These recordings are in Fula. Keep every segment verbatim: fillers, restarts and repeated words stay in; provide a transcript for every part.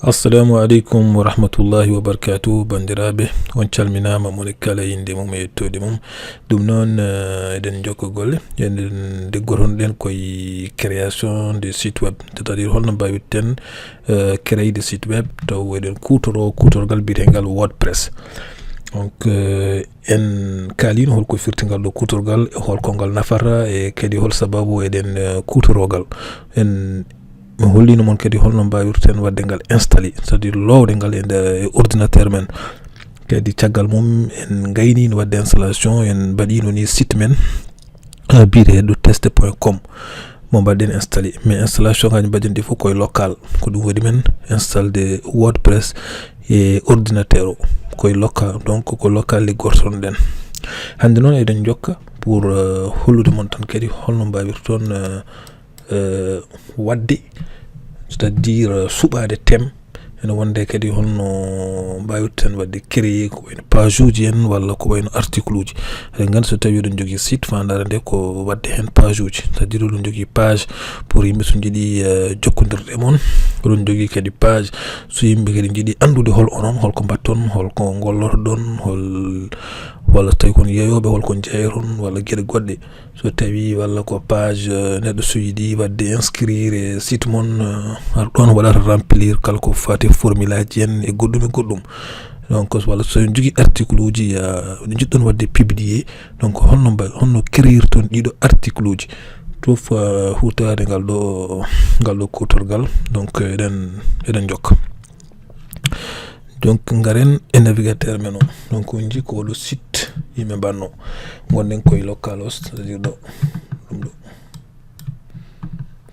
Assalamu aleykum wa rahmatullahi wa barakatuh. Banndiraaɓe, on calminaama, moni kala innde mum e yettoode mum. Ɗum noon, eh, eɗen njokka golle, eɗen ndeggotono ɗen koye création de site web, c'est-à-dire holno mbaawirten, eh, créer de site web, taw eɗen kuutoroo kuutorgal biyeteengal WordPress. Donc, eh, en kaaliino holko firti ngal ɗo kuutorgal, e holko ngal nafata, e kadi hol sababu eɗen, eh, kuutoroo ngal. En, mi holliino mon kadi holno mbaawirten waɗde ngal installé, c'est-à-dire loowde ngal e nder, e ordinateur men. Kadi caggal mum en ngayniino waɗde installation, en mbaɗiino ni site men, eh, biyeteeɗo test point com. Mo mbaɗɗen installé. Mais installation ngaji mbaɗɗen ɗi fof koye local. Ko ɗum waɗi men installé WordPress e ordinateur o. Koye local, donc ko local liggortoɗen. Hannde noon eɗen njokka pour, euh, hollude mon tan kadi holno mbaawirton, euh, euh, waɗde, c'est-à-dire, euh, suɓaade thème. Ene wonde kadi holno mbaawirten waɗde créer ko wayno page uji en walla ko wayno article uji. Eɗen nganndi so tawi oɗon njogii site, faandaare nde ko waɗde heen page uji. C'est-à-dire oɗon njogii page pour yimɓe so njiɗi, eh, jokkondirde e mon. Oɗon njogii kadi page so yimɓe kadi njiɗi anndude hol onon, holko mbaɗton, holko ngollotoɗon, hol, walla so tawi kon yeeyooɓe, holko njeeyaton, walla geɗe goɗɗe. So tawi walla ko page, eh, neɗɗo so yiɗi waɗde inscrire e site mon, eh, ar ɗoon waɗata remplir kala ko faati e formulaire ji en e goɗɗum e goɗɗum. Donc, walla so jogii article uji, eh, ɗi njiɗɗon waɗde publier, donc holno mba-, holno créirton ɗiɗo article uji? Fof, eh, huutoraade ngal ɗo, ngal ɗo kuutorgal. Donc, eɗen, eɗen njokka. Donc, ngaren e navigateur men o. Donc, on njii ko oɗo site yimɓe mbaɗno. Ngonɗen koye localhost, c'est-à-dire ɗo, ɗum ɗo.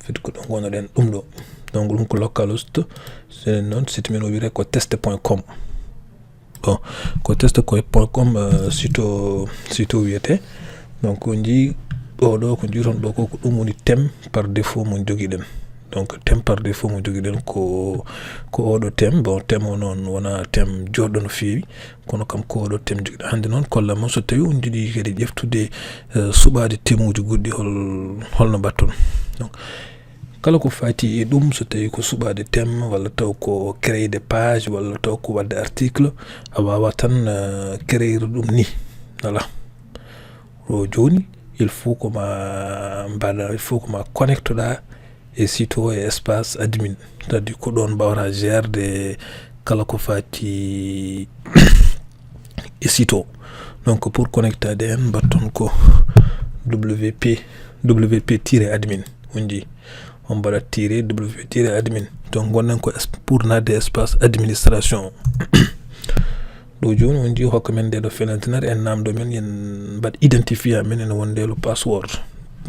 Fiti ko ɗo ngonnoɗen, ɗum ɗo. Donc, ɗum ko localhost, c'est noon site men o wiyetee ko test point com. Bon, ko test point com, euh, site o, site o wiyetee. Donc, on njii ɗo, ɗo ko njiiton ɗo ko, ko ɗum woni thème par défaut mo jogiɗen. Donc, thème par défaut mo jogiɗen ko, ko oɗo thème. Bon, thème o noon wonaa thème jooɗɗo no feewi, kono kam ko oɗo thème jogiɗen. Hannde noon, kollan mon so tawi on njiɗi kadi ƴeftude, eh, suɓaade thème uji goɗɗi, hol-, holno mbaɗton. Donc, kala ko faati e ɗum, so tawi ko suɓaade thème, walla taw ko créer de page, walla taw ko waɗde article, a waawaa tan, eh, créer ɗum ni. Voilà. Ɗo jooni, il faut ko ma mbaɗa, il faut ko ma connectoɗa e site o e espace admin. C'est-à-dire ko ɗoon mbawata gérde kala ko faati e site o. Donc, pour connectade heen, mbaɗton ko W P, W P tiret admin. On njii, on mbaɗat tiret W P tiret admin. Donc, ngonɗen ko es-, pour naatde espace administration. Ɗo jooni on njii hokka men ndeɗo felantinere, en naamndo men, en mbaɗ identifiant men ene wonde lo password.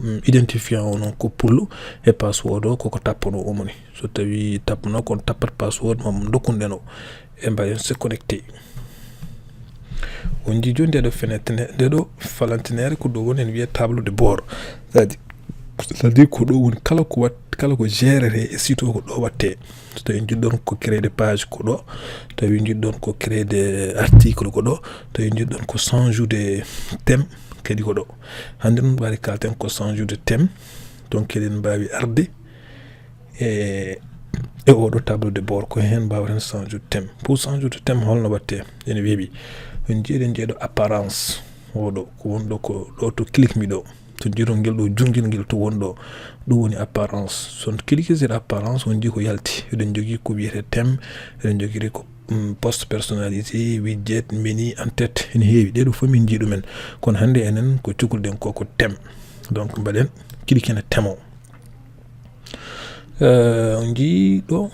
Mm, identifiant o noon ko pullo, e password o koko tappanoo o moni. So tawi tappanoo ko on tappat password mo dokkun ɗen o, e mbaɗen se connecté. On njii jooni ndeɗo felantinere, ndeɗo falantinere ko ɗo woni en wiya tableau de bord. C'est-à-dire, c'est-à-dire ko ɗo woni kala ko wat-, kala ko gérete e site o ko ɗo watte. So tawi njiɗɗon ko créer de page ko ɗo, tawi njiɗɗon ko créer de article ko ɗo, tawi njiɗɗon ko changer de thème kadi ko ɗo. Hannde noon mbaɗi kalten ko changer de thème, donc eɗen mbaawi arde e, e oɗo tableau de bord ko heen mbaawten changer de thème. Pour changer de thème holno watte? Ene weeɓi. On njii eɗen njii ɗo apparence. Oɗo ko won ɗo ko ɗo to click mi ɗo. To njiiton ngel ɗo junngel ngel to won ɗo, ɗum woni apparence. So on cliquer sur apparence, on njii ko yalti. Eɗen njogii ko wiyetee thème, eɗen njogii ko, mm, post personnalisé, widget, menu, en-tête, ene heewi. Ɗee ɗoo fof min njii ɗumen. Kono hannde enen ko cukalɗen ko, ko thème. Donc mbaɗen cliquer e thème o. Euh, on njii ɗo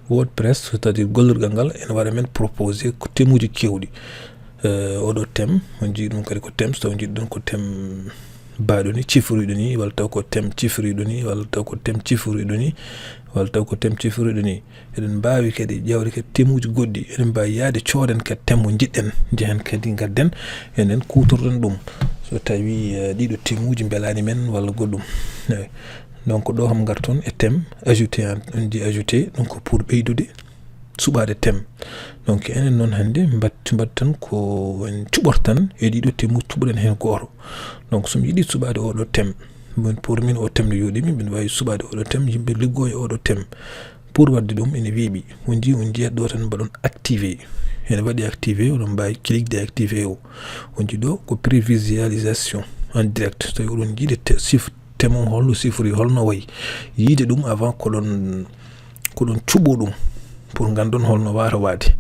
WordPress, c'est-à-dire gollirgal ngal, ene waɗa men proposé ko thème uji keewɗi. Euh, oɗo thème, on njii ɗum kadi ko thème, so tawi njiɗɗon ko thème baɗo ni, ciforiɗo ni, walla taw ko thème ciforiɗo ni, walla taw ko thème ciforiɗo ni, walla taw ko thème ciforiɗo ni. Eɗen mbaawi kadi ƴeewde kadi thème uji goɗɗi. Eɗen mbaawi yahde cooden kadi thème mo njiɗɗen, njehen kadi ngadden, enen kuutorɗen ɗum. So tawi, eh, ɗiɗo thème uji mbelaani men walla goɗɗum. Eyi. Donc, ɗo kam ngarton e thème, ajouter, on njii ajouter, donc pour ɓeydude suɓaade thème. Donc, enen noon hannde mbat-, mbattan ko en cuɓortan e ɗiɗo thème uji, cuɓoɗen heen gooto. Donc, so mi yiɗi suɓaade oɗo thème, min pour min o thème no yooɗi mi, mbiɗa waawi suɓaade oɗo thème, yimɓe liggoo e oɗo thème. Pour waɗde ɗum ene weeɓi. On njii, on njiyat ɗo tan mbaɗon activé. Ene waɗi activé, oɗon mbaawi cliquer activé o. On njii ɗo ko prévisualisation en direct. So tawi oɗon njiide te-, sif-, thème o holno sifori, holno wayi. Yiide ɗum avant ko ɗon, ko ɗon cuɓo ɗum pour nganndon holno waata waade.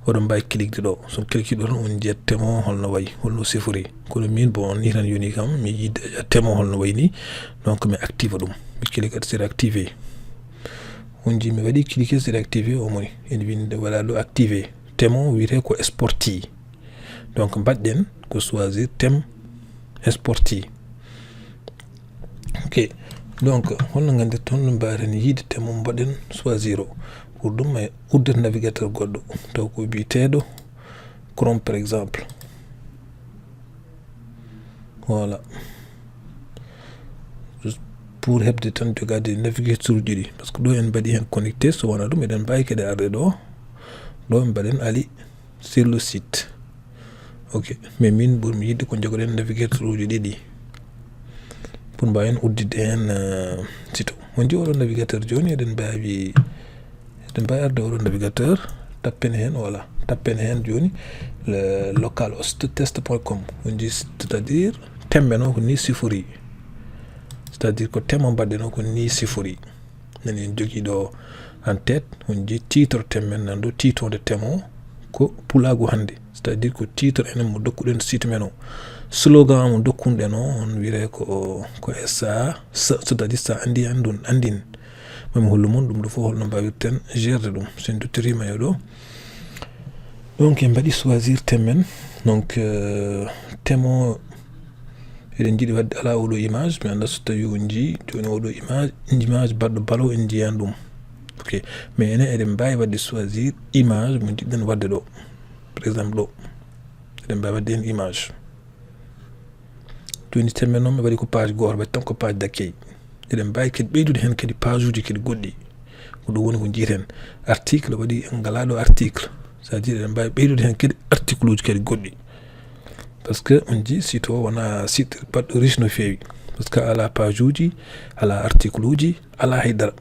Oɗon mbaawi cliquer ɗo. So on cliquer ɗo tan on njiyat thème o holno wayi, holno sifori. Kono min, bon, on nii tan yoni kam mi yiide thème o holno wayi ni. Donc mi active ɗum. Mi cliquer sur activé. On njii mi waɗi cliquer sur activé, o moni ene winde, voilà, ɗo activé. Thème o wiyetee ko sporti. Donc mbaɗɗen ko choisir thème sporti. Ok. Donc holno nganndirton, no mbaaweten yiide thème o, mbaɗen choisir o. Pour ɗum e udden navigateur goɗɗo, taw ko biyeteeɗo Chrome par exemple. Voilà. Juste pour heɓde tan jogaade navigateur uji ɗi, parce que ɗo en mbaɗi heen connecté, so wonaa ɗum eɗen mbaawi kadi arde ɗo, ɗo mbaɗen aller sur le site. Ok, mais min ɓurmi yiɗde ko jogoɗen navigateur uji ɗiɗi pour mbaawen udditde heen, euh, site o. On njii oɗo navigateur jooni, eɗen mbaawi, eɗen mbaawi arde oɗo navigateur, tappen heen, voilà, tappen heen jooni le localhost test point com. On njii, c'est-à-dire thème men o ko nii sifori. C'est-à-dire ko thème o mbaɗɗen o ko nii sifori. Nani en jogii ɗo en tête, on njii titre thème men nan ɗo, titre de thème o ko Pulaagu hannde. C'est-à-dire ko titre enen mo dokkuɗen site men o. Slogan mo dokkunɗen o, on wiyetee ko, ko S A, S, c'est-à-dire so a anndii, anndun, anndin. Mami hollu mon ɗum ɗo fof holno mbaawirten gérde ɗum. So en duttoriima e ɗo. Donc en mbaɗi choisir thème men. Donc, euh, thème o eɗen njiɗi waɗde ala oɗo image, mi anndaa so tawi on njii jooni oɗo image, image baɗɗo ballon en njiyan ɗum. Ok, mais enen eɗen mbaawi waɗde choisir image mo njiɗɗen waɗde ɗo. Par exemple ɗo, eɗen mbaawi waɗde heen image. Jooni thème men o mi waɗi ko page gooto, waɗi tan ko page d'accueil. Eɗen mbaawi kadi ɓeydude heen kadi page uji kadi goɗɗi. Ko ɗum woni ko njiyeten. Article waɗi en ngalaa ɗo article. C'est-à-dire eɗen mbaawi ɓeydude heen kadi article uji kadi goɗɗi. Parce que on njii site o wonaa site baɗɗo riche no feewi. Parce que alaa page uji, alaa article uji, alaa hay dara.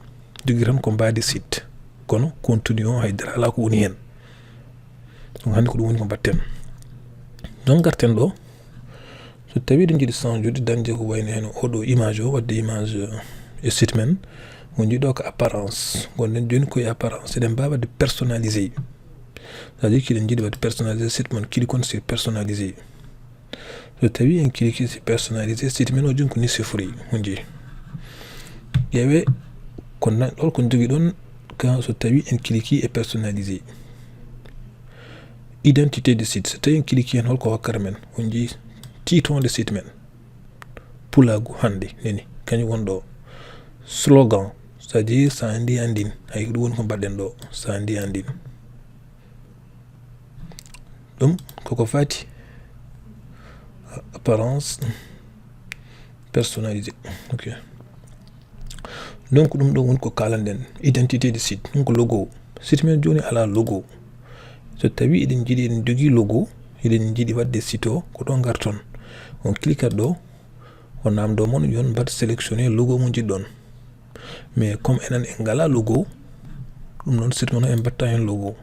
Jogii tan ko mbaadi site. Kono contenu o hay dara alaa ko woni heen. Donc hannde ko ɗum woni ko mbaɗten. Donc ngarten ɗo. So tawi eɗen njiɗi change ude, dañde ko wayno heen oɗo image o, waɗde image, euh, e site men. On njii ɗo ko apparence. Ngonɗen jooni ko e apparence. Eɗen mbaawi waɗde personnalisé. C'est-à-dire kiɗen njiɗi waɗde personnalisé site mon, cliquons sur personnalisé. So tawi en cliquer sur personnalisé, site men o jooni ko nii sifori, on njii. Ƴeewe ko na-, ɗo ko jogii ɗon ka, so tawi en cliquer e personnalisé. Identité de site, so tawi en cliquer heen holko hokkata men, on njii titre de site men. Pulaagu hannde nani, kañum won ɗo. Slogan, c'est-à-dire so a anndii anndin, hay ko ɗum woni ko mbaɗɗen ɗo, so a anndii anndin. Ɗum koko fati apparence personnalisé. Ok. Donc ɗum ɗo woni ko kalanɗen, identité de site, ɗum ko logo. Site men jooni alaa logo. So tawi eɗen njiɗi, eɗen jogii logo, eɗen njiɗi waɗde site o, ko ɗo ngarton. On cliquat ɗo, o namdo mon yon mbaɗ sélectionner logo mo njiɗɗon. Mais comme enen en ngalaa logo, ɗum noon site mon o en mbaɗta heen logo.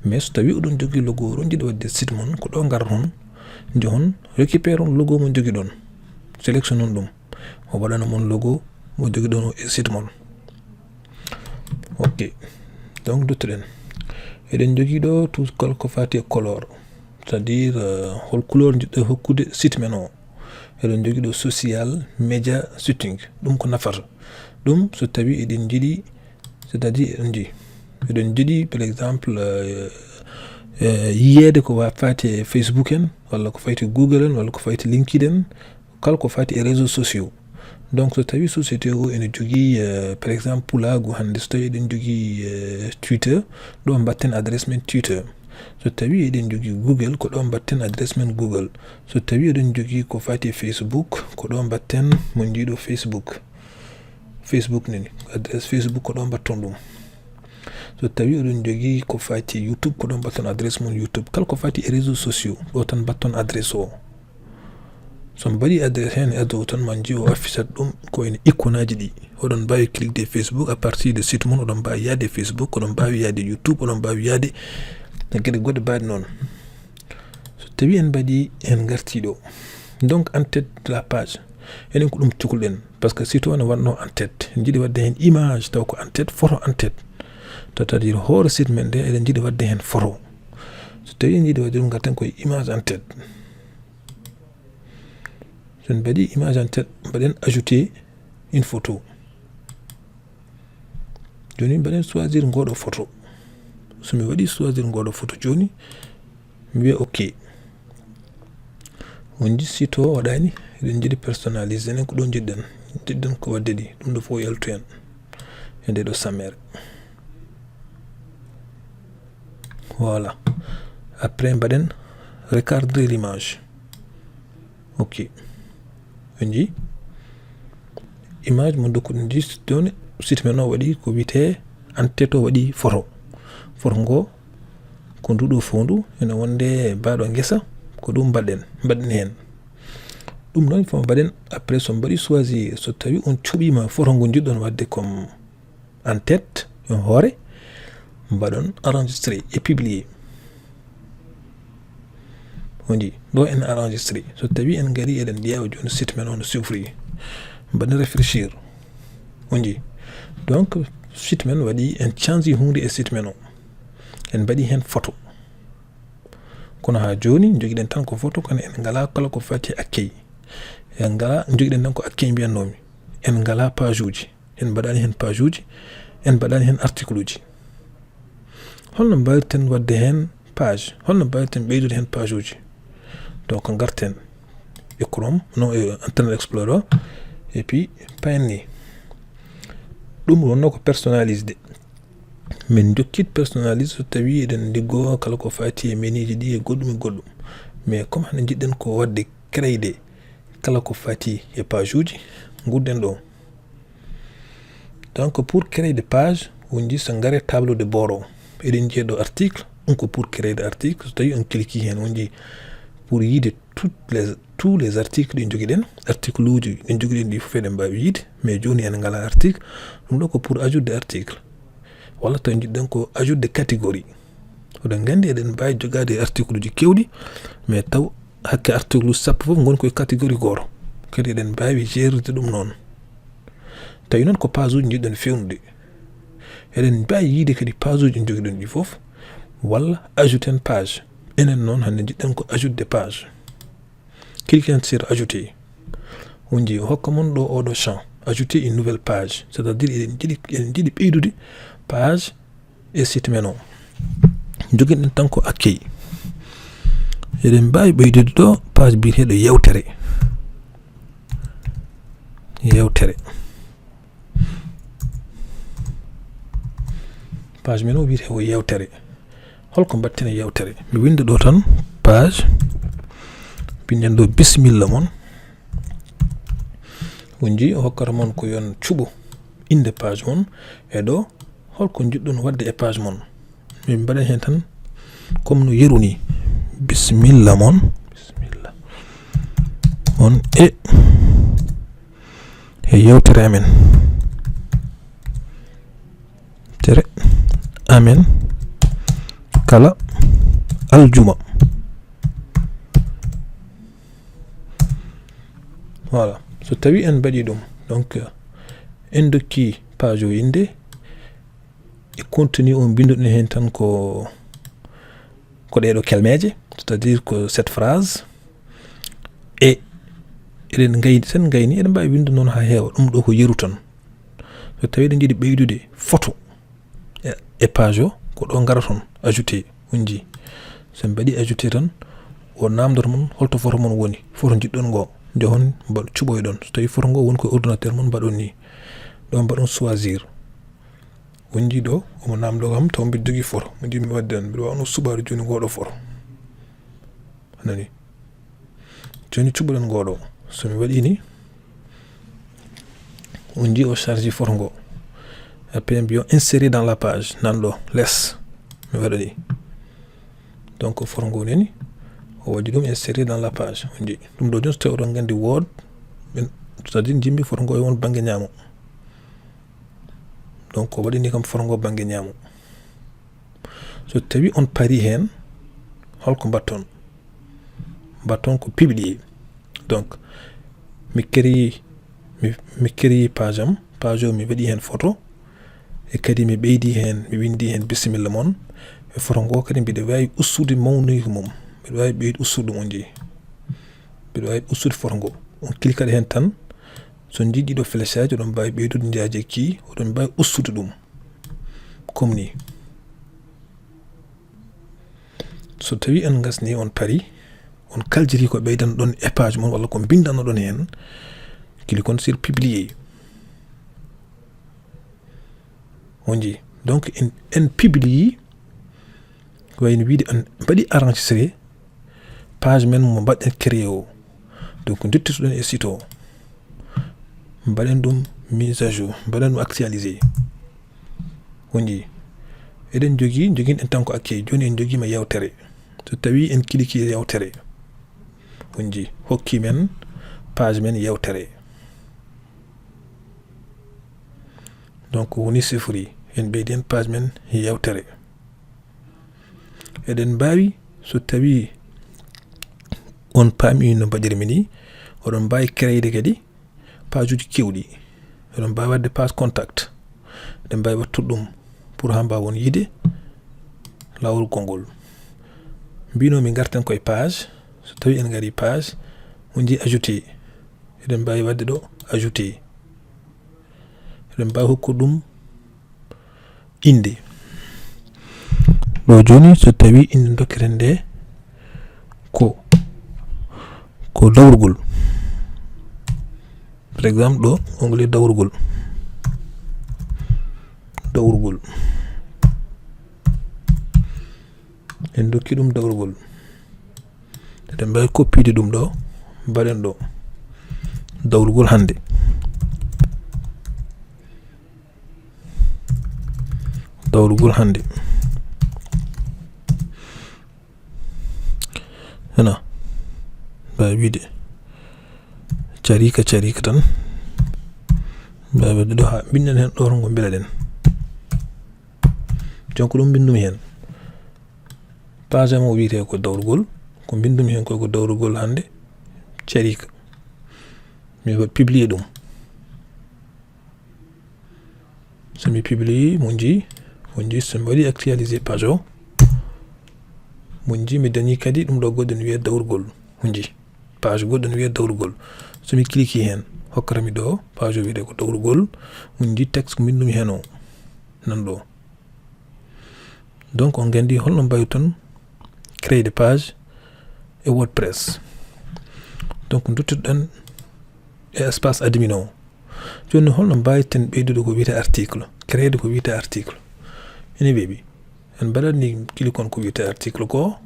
Mais so tawi oɗon jogii logo, oɗon njiɗi waɗde site mon, ko ɗo ngarton, njahon récupéron logo mo njogiɗon. Sélectionnon ɗum. O waɗana mon logo mo njogiɗon o e site mon. Ok. Donc duttoɗen. Eɗen jogii ɗo tout kala ko fati e couleur. C'est-à-dire, euh, hol couleur njiɗɗo hokkude site men o. Eɗen jogii ɗo social media setting. Ɗum ko nafata. Ɗum so tawi eɗen njiɗi, c'est-à-dire eɗen njiɗi, eɗen njiɗi, par exemple, euh, euh, yiyeede ko wa-, fati e Facebook en, walla ko fayti Google en, walla ko fayti LinkedIn, kala ko fati e réseaux sociaux. Donc so tawi société o ene jogii, euh, par exemple, Pulaagu hannde, so tawi eɗen jogii, euh, Twitter, ɗo mbatten adresse men Twitter. So tawi eɗen jogii Google, ko ɗo mbatten adresse men Google. So tawi eɗen jogii ko fati e Facebook, ko ɗo mbatten mo njiɗo Facebook. Facebook nani, adresse Facebook ko ɗo mbatton ɗum. So tawi oɗon jogii ko fati e YouTube, ko ɗo mbatton adresse mon YouTube. Kala ko fati e réseaux sociaux, ɗo tan mbatton adresse o. So mbaɗi adresse heen e ado tan ma njiyo affiche ɗum ko ene icône aji ɗi. Oɗon mbaawi cliquer Facebook à partir de site mon, oɗon mbaawi yaade Facebook, oɗon mbaawi yaade YouTube, oɗon mbaawi yaade e geɗe goɗɗe baaɗe noon. So tawi en mbaɗi, en ngartii ɗo, donc en tête de la page, enen ko ɗum cukalɗen, parce que site o ne wonno en tête, en njiɗi waɗde heen image taw ko en tête, photo en tête, c'est-à-dire hoore site men nde eɗen njiɗi waɗde heen photo. So tawi en njiɗi waɗde ɗum, ngarten koye image en tête. So en mbaɗi image en tête, mbaɗen ajouter une photo. Jooni mbaɗen choisir ngoɗo photo. So mi waɗi choisir ngoɗo photo jooni, mi wiya ok. On nji site o waɗani, eɗen njiɗi personnaliser, enen ko ɗo njiɗɗen. Njiɗɗen ko waɗde ɗi, ɗum ɗo fof yaltu en e nde ɗo sammere. Voilà. Après mbaɗen recadrer l'image. Ok. On nji image mo dokkuɗen ndi, jooni site men o waɗi ko wiyetee en tête, o waɗi photo. Photo ngo ko ndu ɗo fof ndu, ene wonde baaɗo ngesa, ko ɗum mbaɗen, mbaɗen heen. Ɗum noon fof mbaɗen, après so mbaɗi choisir, so tawi on cuɓiima photo ngo njiɗɗon waɗde comme en tête, e hoore, mbaɗon enregistrer et publier. On nji ɗo en enregistré. So tawi en ngari eɗen ƴeewa jooni site men o no souffrir. Mbaɗen réfléchir. On nji donc site men waɗi, en change huunde e site men o. En mbaɗi heen photo. Kono haa jooni njogiɗen tan ko photo, kono en ngalaa kala ko fati e accueil. En ngalaa, njogiɗen tan ko accueil mbiyatnoomi. En ngalaa page uji. En mbaɗaani heen page uji, en mbaɗaani heen article uji. Holno mbaawirten waɗde heen page? Holno mbaawirten ɓeydude heen page uji? Donc ngarten e Chrome, non, e Internet Explorer o, et puis payen ni. Ɗum wonno ko personnalisde. Min njokkit personnalisde so tawi eɗen liggoo kala ko fati e menu ji ɗi e goɗɗum e goɗɗum. Mais comme hannde njiɗɗen ko waɗde créer kala ko fati e page uji, nguurden ɗo. Donc pour créer des pages, on nji so ngare tableau de bord o. Eɗen njiya ɗo article, ɗum ko pour créer des articles. So tawi on cliquer heen, on nji pour yiide toutes les, tous les articles ɗi njogiɗen, article uji ɗi njogiɗen ɗi fof eɗen mbaawi yiide, mais jooni en ngalaa article. Ɗum ɗo ko pour ajout de article. Walla taw njiɗɗen ko ajout de catégorie. Oɗon nganndi eɗen mbaawi jogaade article uji keewɗi, mais taw hakke article uji sappo fof ngoni koye catégorie gooto. Kadi eɗen mbaawi jeerde ɗum noon. Tawi noon ko page uji njiɗɗen feewnude. Eɗen mbaawi yiide kadi page uji njogiɗen ɗi fof, walla ajouten page. Enen noon hannde njiɗɗen ko ajout de page. Cliquez sur ajouter. On nji o hokka mon ɗo oɗo champ. Ajouter une nouvelle page. C'est-à-dire eɗen njiɗi, eɗen njiɗi ɓeydude page e site men o. Njogiɗen tan ko accueil. Eɗen mbaawi ɓeydude ɗo page biyeteeɗo yewtere. Yewtere. Page men o wiyetee ko yewtere. Holko mbaɗten e yewtere? Mi winnda ɗo tan page. Mbinden ɗo bisimilla mon. On nji o hokkata mon ko yon cuɓo innde page mon. E ɗo holko njiɗɗon waɗde e page mon? Min mbaɗa heen tan comme no yeru ni. Bisimilla mon. Bisimilla mon e, e yewtere amen. Tere amen kala aljuma. Voilà. So tawi en mbaɗi ɗum, donc, en dokki page o innde, e contenu o mbinnduɗen heen tan ko, ko ɗee ɗo kelmeeje, c'est-à-dire ko cette phrase. E eɗen ngayni, sen ngayni, eɗen mbaawi winndude noon haa heewa, ɗum ɗo ko yeru tan. So tawi eɗen njiɗi ɓeydude photo e, e page o, ko ɗo ngaraton, ajouter, on nji. So en mbaɗi ajouter tan, o naamndoto mon holto photo mon woni, photo njiɗɗon ngo, njahon mbaɗ-, cuɓoyɗon. So tawi photo ngo woni koye ordinateur mon, mbaɗon ni. Ɗo mbaɗon choisir. On nji ɗo, omo naamndoo kam, taw mbiɗa jogii photo. Mo njiɗmi waɗde tan, mbiɗa waawi no suɓaade jooni ngoɗo photo. A nani? Jooni cuɓoɗen ngoɗo. So mi waɗi ni, on nji o charge photo ngo. Après mbiyo insérer dans la page, nan ɗo, les. Mi waɗa ni. Donc photo ngo nani, o waɗi ɗum insérer dans la page. On nji. Ɗum ɗo jooni so tawi oɗon nganndi Word, min, c'est-à-dire njimmi photo ngo e won bannge ñaamo. Donc, o waɗini kam foto ngo bannge ñaamo. So tawi on pari heen, holko mbatton? Mbatton ko publier. Donc, mi créé, mi, mi créé page am, page o mi waɗi heen foto, e kadi mi ɓeydi heen, mi winndi heen bisimilla mon. E foto ngo kadi mbiɗa waawi ustude mawnuyka mum. Mbiɗa waawi ɓeydi ustude ɗum, on njii. Mbiɗa waawi ustude foto ngo. On cliquat heen tan, so on njii ɗiɗo flèche aji, oɗon mbaawi ɓeydude njaaje kii, oɗon mbaawi ustude ɗum. Comme ni. So tawi en ngasni, on pari, on kaljiti ko ɓeydanɗon e page mon walla ko mbindannoɗon heen, cliquez sur publier. On njii. Donc, en, en publie, ko wayno wiide en mbaɗi enregistré page men mo mbaɗɗen créé o. Donc, ndettirɗon e site o. Mbaɗen ɗum mise à jour, mbaɗen ɗum actualisé. On njii. Eɗen njogii, njoginɗen tan ko accueil. Jooni en njogiima yewtere. So tawi en cliquii yewtere, on njii, hokki men page men yewtere. Donc, woni sifori, en ɓeydi heen page men yewtere. Eɗen mbaawi, so tawi on paami no mbaɗirmi ni, oɗon mbaawi créer kadi page uji keewɗi. Eɗen mbaawi waɗde page contact. Eɗen mbaawi wattude ɗum pour haa mbaawa on yiide laawol konngol. Mbino mi ngarten koye page. So tawi en ngari page, on njii ajouter. Eɗen mbaawi waɗde ɗo ajouter. Eɗen mbaawi hokkude ɗum innde. Ɗo jooni, so tawi innde dokketen nde ko, ko dawrugol. Par exemple, ɗo, onglet dawrugol. Dawrugol. En dokki ɗum dawrugol. Eɗen mbaawi koppiide ɗum ɗo, mbaɗen ɗo. Dawrugol hannde. Dawrugol hannde. Hena, mbaawi wiide cariika, cariika tan. Mbaawi waɗde ɗo haa mbinden heen ɗo, ngo mbiɗa ɗen. Donc, ɗum mbinndumi heen. Page am o wiyetee ko dawrugol, ko mbinndumi heen ko, ko dawrugol hannde, cariika. Mi wa-, publier ɗum. So mi publier, mo njii, mo njii, so mi waɗi actualiser page o, mo njii, mi dañi kadi ɗum ɗo goɗɗo ne wiyee dawrugol, mo njii. Page goɗɗo ne wiyee dawrugol. So mi cliquer heen, hokkata mi ɗo, page o wiyetee ko dawrugol, mo njii, texte ko mbinndumi heen o, nan ɗo. Donc, on nganndi holno mbaawirton créer de page e WordPress. Donc, duttoɗen e espace admin o. Jooni, holno mbaawirten ɓeydude ko wiyetee article, créer ko wiyetee article? Ene weeɓi. En mbaɗat ni, cliquon ko wiyetee article ko.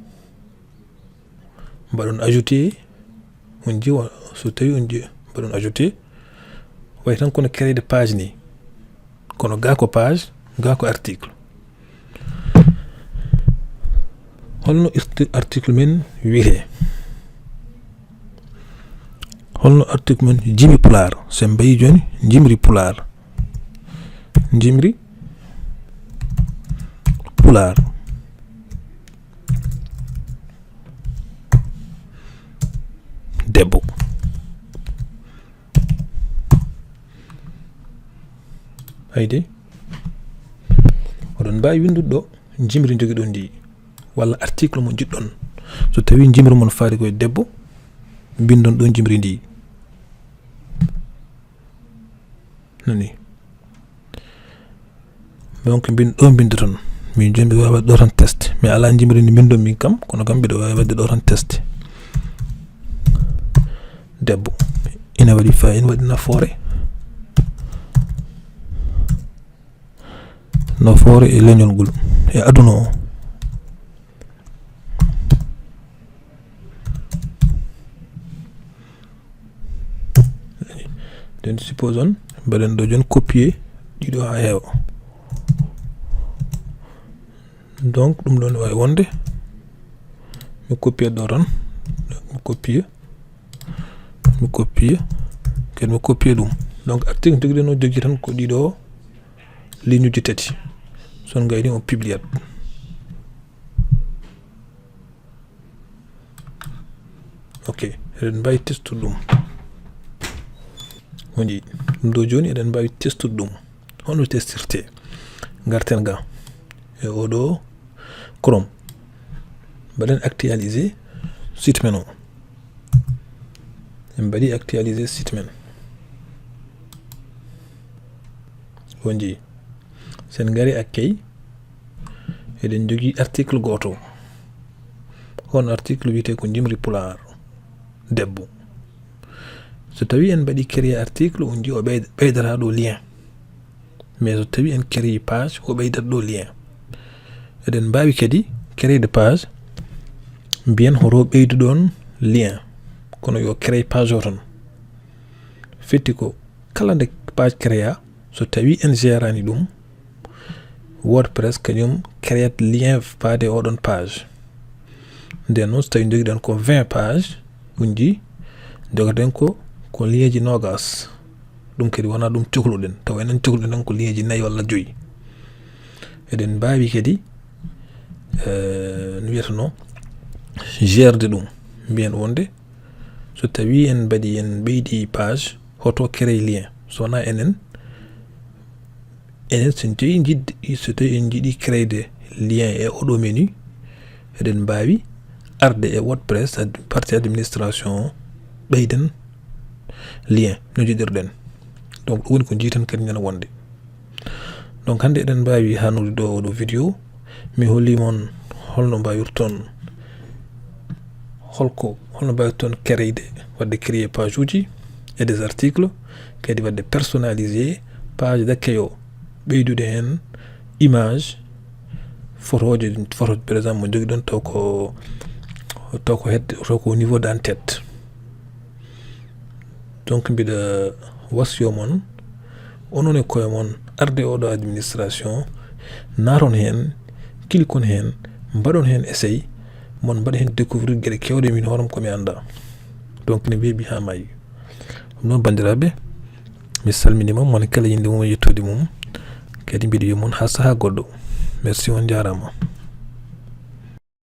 Mbaɗon ajouter, on njii, so tawi on njii, mbaɗon ajouter. Wayi tan kono créer de page ni. Kono ga ko page, ga ko article. Holno irti-, article men wiyetee? Holno article men Jimi Pulaar? So en mbayi jooni, Njimri Pulaar. Njimri Pulaar. Debbo. Ayde. Oɗon mbaawi winndude ɗo njimri njogiɗon ndi, walla article mo njiɗɗon. So tawi njimri mon faati koye debbo, mbinndon ɗo njimri ndi. Nani? Donc, mbin-, ɗo mbinndoton. Min jooni mbiɗa waawi waɗde ɗo tan test. Mi alaa njimri ndi mbinndon min kam, kono kam mbiɗa waawi waɗde ɗo tan test. Debbo. Ina waɗi fa-, ina waɗi nafoore. Nafoore e leñol ngol, e aduna o. Nden suppose on, mbaɗen ɗo jooni copier ɗiɗo haa heewa. Donc, ɗum ɗo ne waawi wonde. Mi copier ɗo tan. Mi copier. Mi copier. Kadi mi copier ɗum. Donc, article jogiɗen o jogii tan ko ɗiɗo. Ligne uji tati. So on gayni, on publiat. Ok, eɗen mbaawi testude ɗum. On njii ɗum ɗo jooni, eɗen mbaawi testude ɗum. Hono testirte? Ngarten ga e oɗo Chrome. Mbaɗen actualiser site men o. En mbaɗi actualiser site men. On njii. Sen ngari accueil, eɗen jogii article gooto. On article wiyetee ko Njimri Pulaar Debbo. So tawii en mbaɗi créer article, on njii o ɓeyda-, ɓeydata ɗo lien. Mais so tawii en créer page, o ɓeydat ɗo lien. Eɗen mbaawi kadi créer de page, mbiyen hoto ɓeydu ɗon lien. Kono yo créer page o tan. Firti ko kala nde page créer, so tawii en gérani ɗum, WordPress kañum créat lien faade oɗon page. Nden noon, so tawii njogiɗen ko vingt page, on njii, njogaten ko, ko lienji noogas. Ɗum kadi wonaa ɗum cohluɗen, tawa enen cohluɗen ko lienji nayi walla joyi. Eɗen mbaawi kadi, eh, no wiyeteno, gérde ɗum. Mbiyen wonde, so tawii en mbaɗi, en ɓeydi page, hoto créer lien. So wonaa enen, enen so en tawi njiɗ-, so tawi en njiɗi créer de lien e oɗo menu, eɗen mbaawi arde e WordPress ad-, partie administration o, ɓeyden lien no njiɗirɗen. Donc, ɗum woni ko njiiten kadi nana wonde. Donc, hannde eɗen mbaawi hannude ɗo oɗo vidéo. Mi holli mon holno mbaawirton, holko, holno mbaawirton créer de, waɗde créer page uji e des articles, kadi waɗde personnaliser page d'accueil o, ɓeydude heen image, photoje, photo, par exemple, mo njogiɗon taw ko, taw ko hedde, taw ko au niveau d'en-tête. Donc, mbiɗa wasiyo mon, onon e koye mon, arde oɗo administration, naaton heen, cliquon heen, mbaɗon heen essai, mon mbaɗa heen découvrir geɗe keewɗe min hooram ko mi annda. Donc, ne weeɓi haa maayi. Ɗum noon, banndiraaɓe, mi salminiima, mon kala innde mum e yettoode mum. Kadi mbiɗa wiya mon haa sahaa goɗɗo. Merci, on njaaraama.